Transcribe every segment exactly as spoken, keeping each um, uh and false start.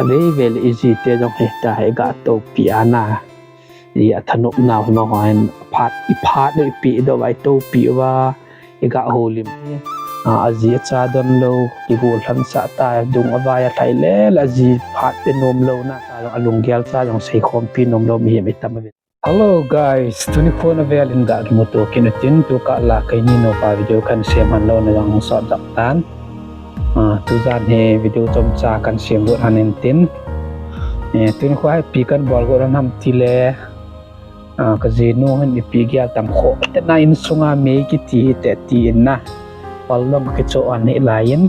Avei vei le iji te jong hita hi ga topi ana. I athanop nau hi ma hua hin phat, i phat dou i pi dou vai topi uva. I ga holim hi. A, aji acha don lou, i gol lhan sa ta, dung avai a thai le, la ji phat pe nom lou na, ta jong alunggel cha jong sei khompi nom lou, mihem i tam a ve. Hello guys, tuni khon avel in ga kimuto kit u tin, tu kah la keini nupa video kan sem han lou na jong sot jap tan. A, tujan hi video chomcha kan sem got han in tin. E, tuni khon hi ipi kan bol got ham ti le, a, ka jinu hin ipi gel tam kho te na insunga mei kiti hi te ti in na. Pal long kicho an hi lai in.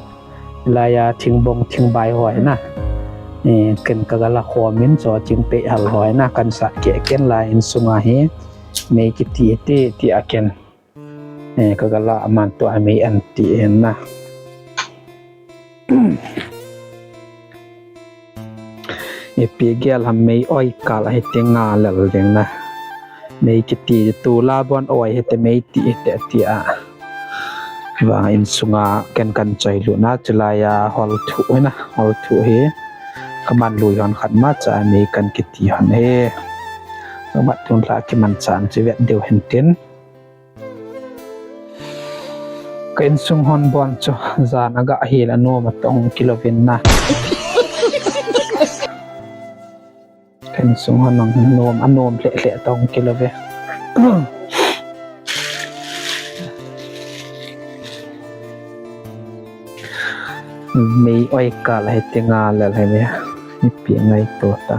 Lai a thingbong thingbai hoi na. E, ken ka ga la khom in cho thingpeh hal hoi na kan sa ke ken lai insunga hi. Mei kiti hi te ti a ken. E, ka ga la aman tua mei an ti in na. Ipi gel ham mei oi kal ahi te nga lel ding na. Mei kiti tu la bon oi hi te mei ti hi te ti a. Vang insunga ken kan choi lu na chulai a hol thu hi na, hol thu hi. Ka man lui hon khat ma cha mei kan kiti hon he. Ka mat tun la kiman chan chi vet deu hin tin. Ka insung hon bon chu jan a ga hil a nom a tong kilo vin na. Ka insung hon nong nom a nom hle hle tong kilo ve. Mei oi kal ahi te nga lel ahi ve. Ipi ngaito ta.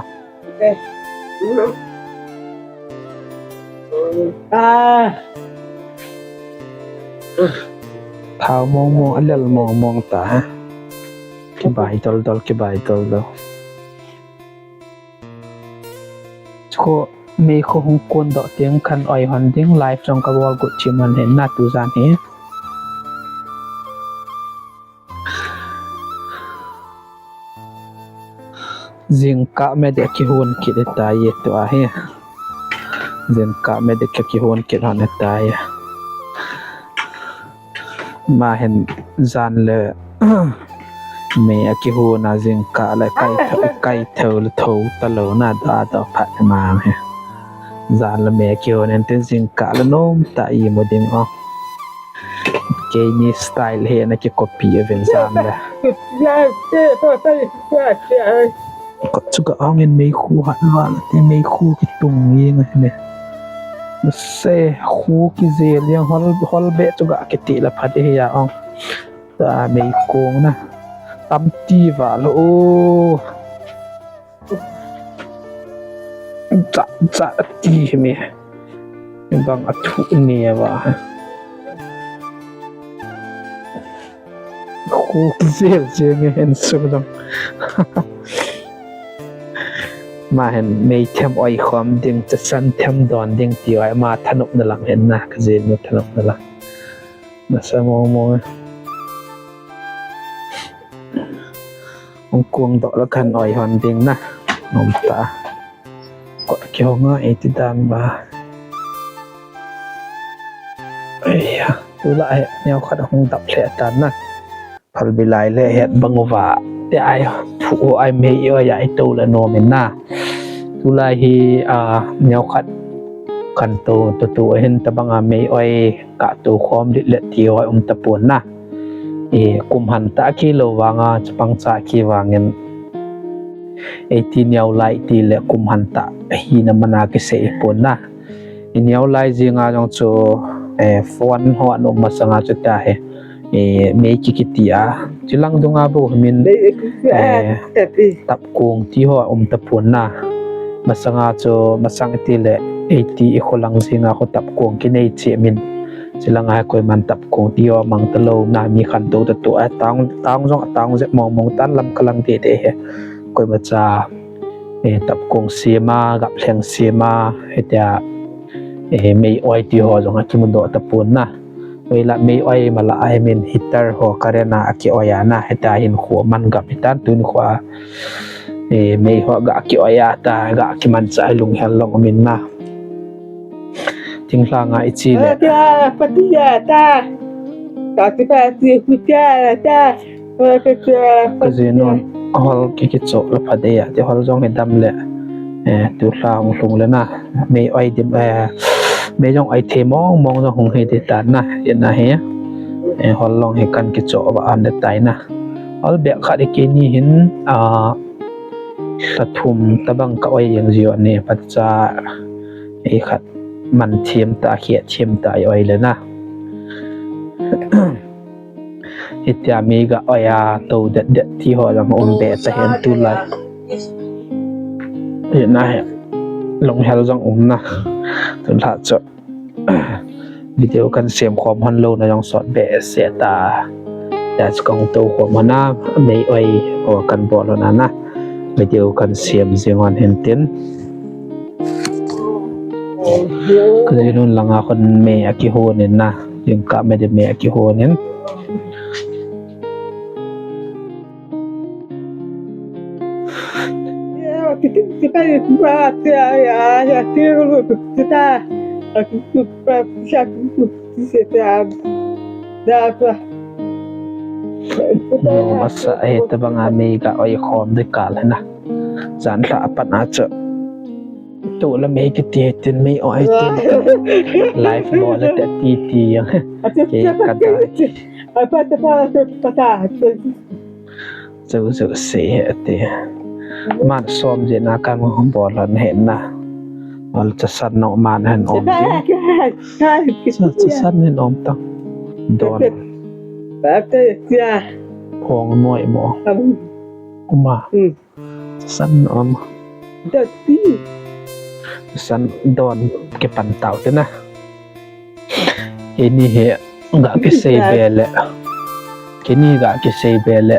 Thao mong mong, a lel mong mong ta ha. Kibai dol dol, kibai dol dol. Chu mei khu hung kun doh teng khan oi hon ding, live jong ka bol got chim hon hin na tujan hi. Jingkah me deh kihon kit e ta ye tua hi. Jingkah me deh kihon kit hon e ta ye. Ma hin jan le mei a kihon a jingkah le kai thou, kai thou le thou ta lou na da da phat ma hi. Jan le mei a kihon en tin jingkah le nom ta i mo ding o. Keini style hi na ki copy a ven jan le. Ko chu ka ong in mei khu hat val te mei khu kitung yeng a ne. Se khu kijel yeng hol, hol be chu ga kiti la phat hi ya ong. Ta mei kong na. Tam ti val o. Cha, cha ti mi. Bang a thu ni va. Khu kijel jeng e hen su dong. Ma hin mei them oi khom ding, chasan them don ding ti oi ma thanop na lang hen na, ka jinu thanop na lang. Nasa mo mo. Ong kuang doh la khan oi hon ding na. Nom ta. Kot kihong a, iti dan ba. Aiya, tu la ai, neo khat hong dap lheh tan na. Phalbi lai le het bang uva. Te ai, thu ai mei oi ai to la nom in na. Tu lai hi, a, neo khat kan to, to, to hin tabang a mei oi ka to khom lit le ti oi um ta pon na. E, kum han ta ki lo vang a, chapang cha ki vang in. Eiti neo lai ti le kum han ta hi na mana kisei pon na. I neo lai jing a jong chu, e, phone ho an um masang a chu ta he. E, mei ki kiti a. Chilang dung a bu min, e, tap kong ti ho um ta pon na. Masang a chu, masang ti le, eiti i kholang jing a kho tap kong ki nei che min. Chilang a koiman tap kong ti ho mang ta lo na mi khan to ta to a tang, tang jong, tang je mong mong tan lam ka lang te te he. Koima cha, e, tap kong sima, gap lheng sima, hetia, e, mei oi ti ho jong a kimu doh ta pon na. Oi la mei oi ma la ai min heater ho current a ki oi a na, hetia hin khu man gap hitan tun khu a. E, mei ho ga ki oi a ta, ga ki man cha lung hel long min na. Ting hlang a i chi le. Tia, patia ta. Ta ti pa ti ku tia ta. Ka jinu, hol ki kichoh le pha dei a, ti hol jong hi dam le, eh, tulha hung lhung le na, mei oi dim, eh, mei jong oi thei mong mong jong hung hi dei tan na, ina hi, eh, hol jong hi kan kichoh va an le tai na. Hol beh khat hi keini hin, ah, lha thum tabang ka oi jeng jiu ani, phatcha ei khat man thim ta, khia thim ta i oi le na. Hitia mi ga oi a, to det det ti ho jong um be ta hen tulai. Hi na he, lunghel jong um na. Tulha chu video kan sem khom hon lou na jong sot be se ta. Tia chu kong to khom hon a, mei oi ho kan bol hon a na. Video kan sem jing hon hin tin. Ka jin un langa khon mei a kihon in na. Jingkah me de mei a kihon in. Nom asa e, tabang a mei ga oi khom de kal na. Jan lha apat a chu. Tu la mei kiti tin mei oi tin. Live bol le te ti ti yang. Ke ka dai. Apa ta pa ta pa ta. Chu chu se he te. Man som je na kan bol han he na. Al cha san no man han om. Cha, cha san hin om ta. Don. Ba ta ya. Phong noi mo. Uma. Cha san om. Da ti. San don kipan tau te na. Keini hi ga kisei be le. Keini ga kisei be le.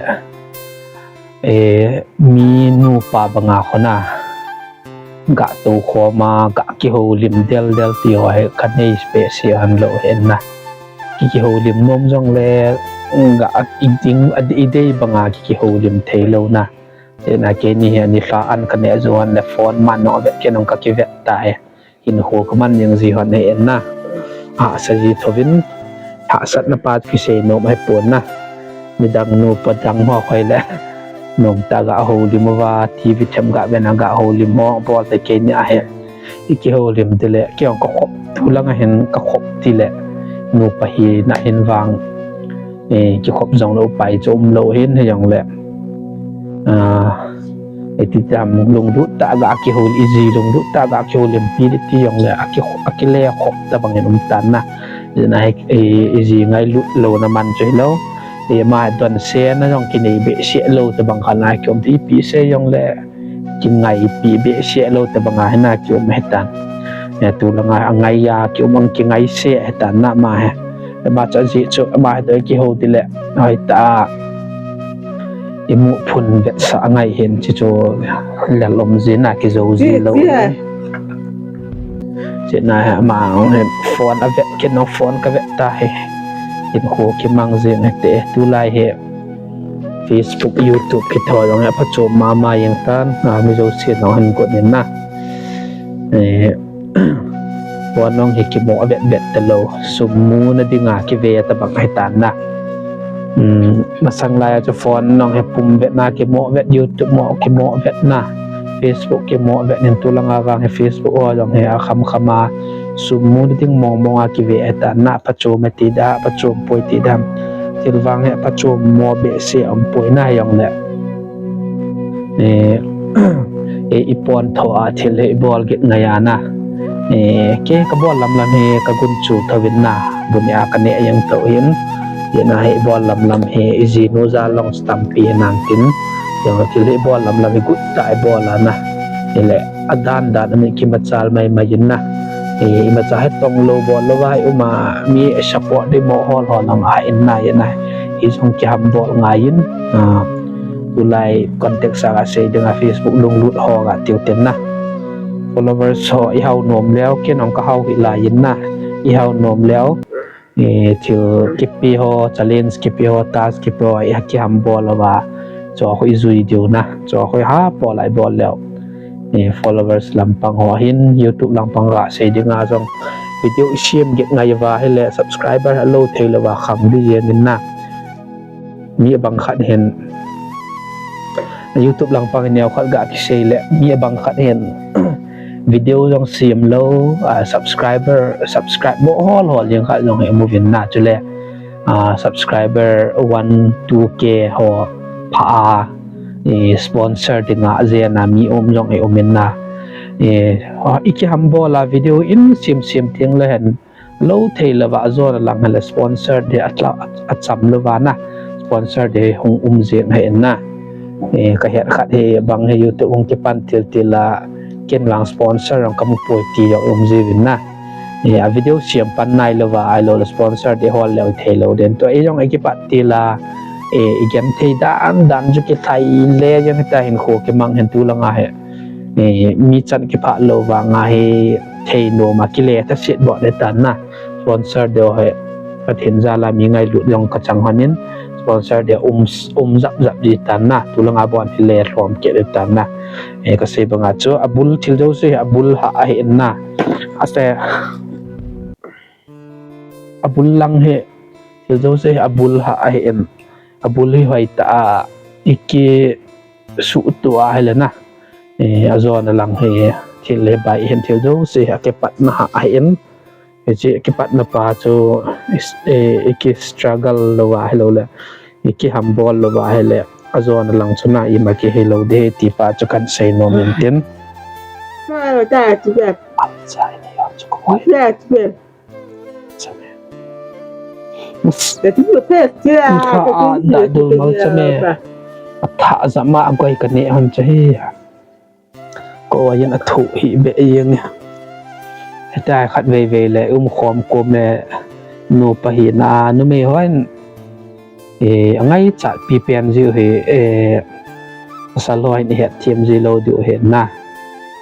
Eh, mi nupa banga khon a. Ga to khom a, ga kihoulim del del ti ho hi ka nei be se han lou he na. Ki kihoulim nom jong le, ga i ding, a i dei banga ki kihoulim thei lou na. Ina keini hi ani lha an ka ne ju han le phone man no vet ke nong ka kivet ta he. Hinkho ka man jing ji hon he en na. Hahsa ji thovin, hahsatna pa kisei nom ahi pon na. Midang nupa dang ho khoi le. Nom ta ga houlim uva, T V them ga ven a ga houlim ho, bol te keini a he. I kihoulim ti le, kei jong ka khop, tu langa hin ka khop ti le. Nupa hina hin vang. Eh, kikhop jong lou pai chu um lou hin he jong le. Ah, iti tam lunglut tah a ga kihou, i ji lunglut tah a ga kihoulim pi le ti jong le, a ki, a kile khop tabang in um tan na. Jin a hi, i, i ji ngailut louna man chu hilou. I ma don se na jong kinei behseh lou tabang khat na kium ti pi se jong le. Kingaipi behseh lou tabang a hi na kium he tan. Eh, tu langa a ngai a kium ang kingai se he tan na ma he. Ama chu ajeh chu, ama hi toh kihou ti le, hoi ta, i mu phun vetsah angai hin chi chu, lel um jin a kijou ji lou. Chi na hi ama hin phone a vet kin nong phone ka vet ta hi. Hinkho kimang jing hi te, tulai hi Facebook, YouTube kitho jong hi phachom mama jeng tan, a, mi jousen nong hin got in na. Eh, Phone nong hi kimo vet vet talou, sum muna dinga kive tabang hi tan na. Um, masang lai a chu phone nong hi pum vet na, kimo vet, YouTube mo kimo vet na, Facebook kimo vet nin, tu langa vang hi Facebook ho jong hi a kham kham a, sum muna ding mong mong a kive hi tan na, phachom e ti da, phachom poi ti da. Thil vang hi phachom mo behseh um poi na jong le. Eh, eh, i pon tho a thil hi i bol git ngai a na. Eh, kei ka bol lam lam hi ka gun chu thovin na. Bun a ka ne jeng tho hin. Jin a hi i bol lam lam hi i jinu jal long stamp pi nan tin. Jong thil hi i bol lam lam hi gut tah i bol a na. Hi le a dan dan a mi kimachal mai mai in na. Eh, imacha hi tong lou bol lou vai um a mi support dei mo hol hol lam a in na jin a. I jong kiham bol ngai in. Ah, tulai contact sa ga sei ding a Facebook lunglut ho ga tiu ten na. Followers ho i hao nom leo, ken ong ka hao hi lai in na. I hao nom leo, eh, thil kipe ho, challenge kipe ho, task kipe ho, i ha kiham bol lou va. Chu a khu i jui diu na. Chu a khu ha bol lai bol leo. Eh, followers lampang ho hin, YouTube lampang ga sei ding a jong. Video i sem git ngai va hi le subscriber a lou thei lou va kham di jen in na. Mi bang khat hin YouTube langpang neo khat ga kisei le mi abang khat hin video jong sem lou, a, subscriber, subscribe mo hol hol jeng khat jong hi mu vin na chule, a, subscriber one, two K ho pha a, i sponsor dinga jena mi um jong i um in na. I, i kihambol a video in sem sem teng le hen lou thei lou va, ajona lang hile sponsor de atla, acham lou va na. Sponsor de hung um jeng hi in na. E, ka het khat hi bang hi YouTube hung kipan til til a ken lang sponsor jong kamu poi ti jong um ji vin na. E, a video sem pan nai lou va, ahilou le sponsor de hol leu thei lou den. Tua i jong i kipat til a, e, i gen thei dan dan chu kithai le jeng ta hin kho kimang hen tu langa hi. E, mi chan kipha lou vanga hi thei nom a kile ta sit bo le tan na. Sponsor de hi Pathen jal a mi ngailut jong ka chang hon in, sponsor de um, um jap jap ji tan na, tu langa bon hi le lhom kit le tan na. E, ka sei banga chu abul thil jouse hi abul ha ahi in na. Ase abul lang hi thil jouse hi abul ha ahi in. Abul hi hoi ta a i kisuh tu a hile na. E, ajona lang hi thil hi bai hin thil jouse hi akipatna ha ahi in. Hiche kipatna pa chu i, i, i ki struggle lou va ahilou le, i kihambol lou va ahile, ajona lang chu na ima kihi lou de ti pa chu kan sei nom in tin. Acha, ini yon chu ko. Atha a da dul mal chame. Atha jama agoi ka ne hon chahi. Ko ayin athu hi be yeng. Heta khat vei vei le um khom kom le nupa hi na numei hon. E, angaichat pi pen jiu hi, e, pasal hon i het them ji lou diu hi na.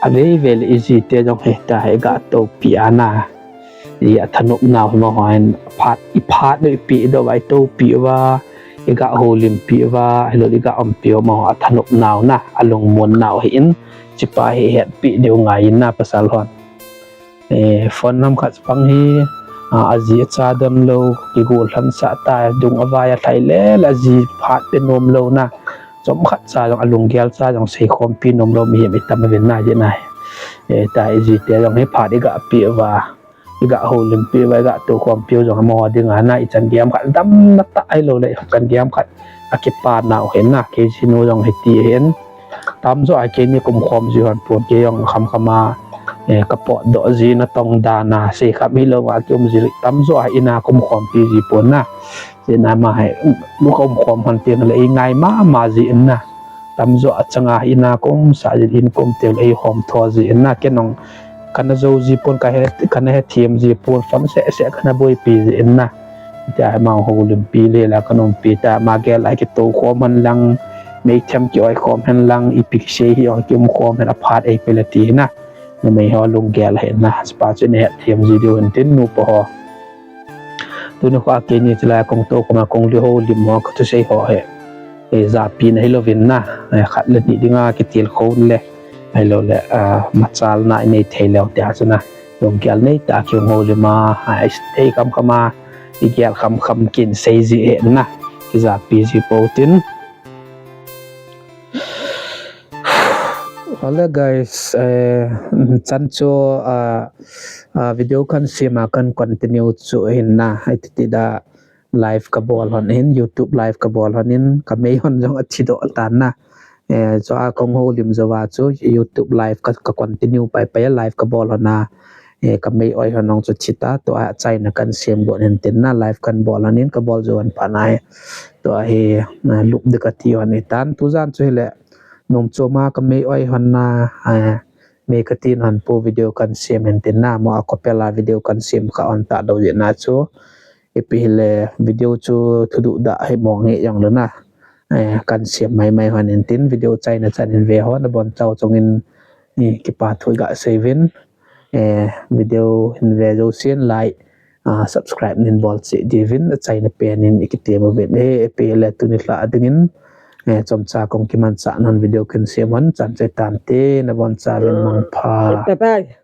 Avei vei le i jite jong heta hi ga topi a na. I athanop nau hi ma hon phat, i phat no i pi do vai topi va, i ga holimpi va, hilou i ga umpi va ma hon athanop nau na, alungmon nau hi in, chipa hi hetpi diu ngai in na pasal hon. E, phone lam khat pang hi, a, aji acha don lou, kigol lhan sa ta, dung avai a thai le, le aji phat pe nom lou na. Chom khat cha jong alunggel cha jong sei khompi nom lou mihem i tam vin na di na. E, ta i jite jong hi phat i ga pi va. I ga holimpi va, i ga tou khompi jong amaho dinga na, i chan gei ham khat damna ta ahilou le, chan gei ham khat akipa nau hi na, kei jinu jong hiti hin. Tamjo a keini ka um khom ji hon pon, kei jong kham kham a, e, ka potdoh ji na tong dan a, sei kham hilou va ki um ji le, tamjo a ina ka um khompi ji pon na. Jeh a ama hi, um, ka um khom hon teng le, i ngai mama ji in na. Tamjo a changa ina ka um sa ji in ka um teng le, i hom tho ji in na, ken jong kana jou ji pon, ka he, kana hethem ji pon, phone seh seh kana boipi ji in na. Tia hi ama holimpi le la kana umpi ta, ama gel a kitou khom hen lang, meithem ki oi khom hen lang, ipi kisei hi ong ki um khom hen aphat ei pe le ti hi na. Numei ho lunggel hi na, chipa chu ina hethem ji diu hin tin nupa ho. Tuni kho a keini chulai a kong tou khom a kong li holim ho ka thusei ho hi. E, japi na hilou vin na, e, khat le ni dinga kitilkhou le. Ahilou le, a, machalna i nei thei leu tia chu na. Lunggel nei ta ki holim a, a, i sei kham kham a, i gel kham kham kin sei ji hi na. Kijapi ji pou tin. Hello guys, e, chan chu, a, a, video kan sem a kan continue chu hin na, hiti ti da live ka bol hon in, YouTube live ka bol hon in, ka mei hon jong athi doh tan na. E, chu a kong holim jou va chu YouTube live ka, ka continue pai pai a live ka bol hon a. E, ka mei oi hon jong chu thi ta, tua achaina kan sem got hin tin na live kan bol hon in, ka bol jou hon phat na hi. Tua hi, a, lup di ka ti hon hi tan, tujan chu hile, nom chom a ka mei oi hon na, a, mei ka tin hon pou video kan sem hin tin na, mo a couple a video kan sem kha hon ta dou jeh na chu. Ipi hile video chu thuduh dah hi mong hi jong lou na. E, kan sem mai mai hon in tin video chaina chan in ve hon abon chauh chungin, e, kipa thu i ga sei vin. E, video hin ve jousen like, a, subscribe nin bol cheh diuvin achaina pen in i kitem uvin. E, ipi hile tuni lha dingin, e, chomcha kong kimanchah non video kan sem hon chan chai tante nabon chauvin mangpha. Bye bye.